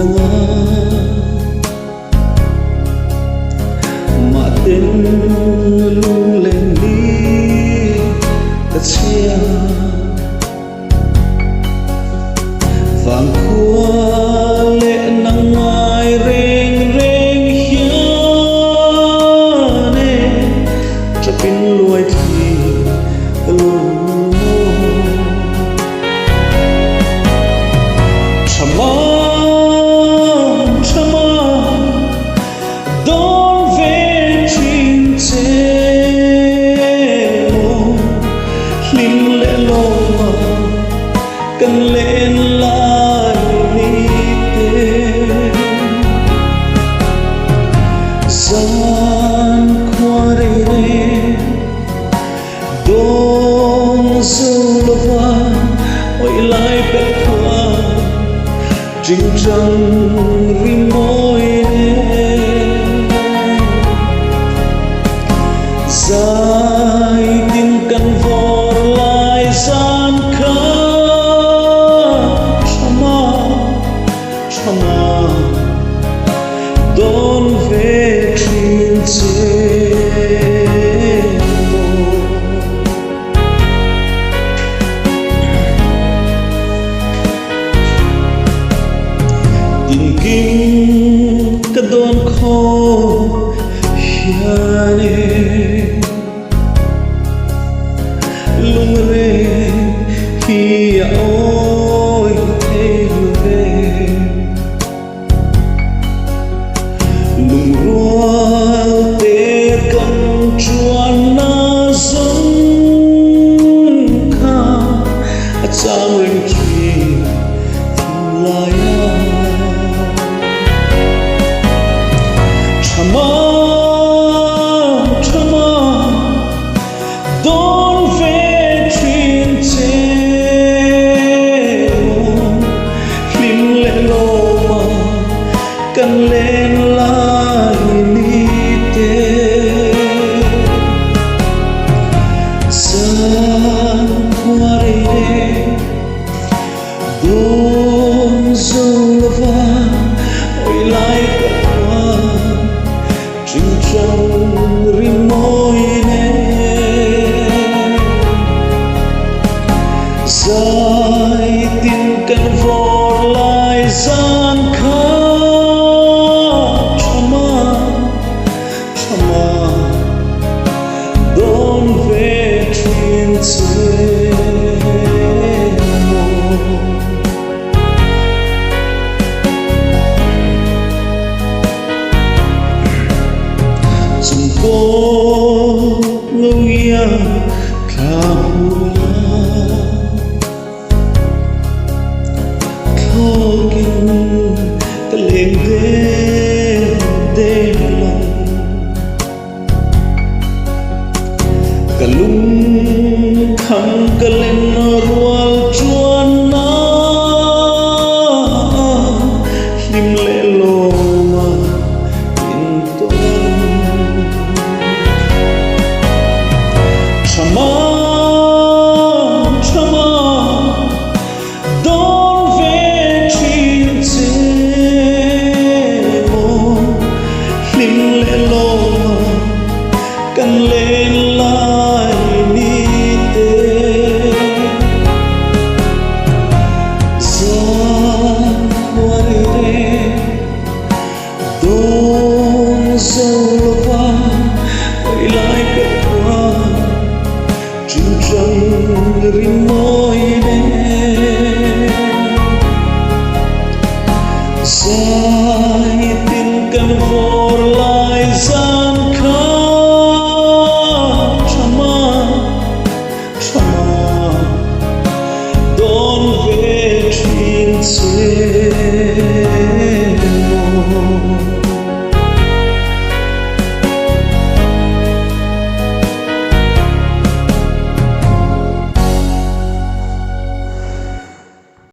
Danga Mahten lunglen ni ka chhia Vangkhua leh nang ngai reng reng hian e Ṭapin luai thli ka lung Ṭhama, ṭhama, dawn ve ṭhin che maw, hlim leh lawma kan len lai ni te. Zan khua rei reng. Dawn zo lova awih lai pek khua Ṭingṭang rimawi nen Zai tin kan vawr lai zan kha Ṭhama, ṭhama Dawn ve ṭhin che maw. Tinkim ka dawn khaw hian e Lungreng hi a awi thei lo ve. Lungrual te kan chuan na zawng kha a chang reng thin thinlai ah. Tha mang, tha mang, dawn ve thin che maw, hlim leh lawma kan len lai ni te. Zan khua rei reng dawn zo lova awih lai ka khua. Ṭingṭang rimawi nen Zaitin kan vawr lai zan kha Ṭhama, ṭhama dawn ve ṭhin che maw. Chung kaw lo ia thla hula Thlawkin ka leng den den lang Ka lung kham ka len rual.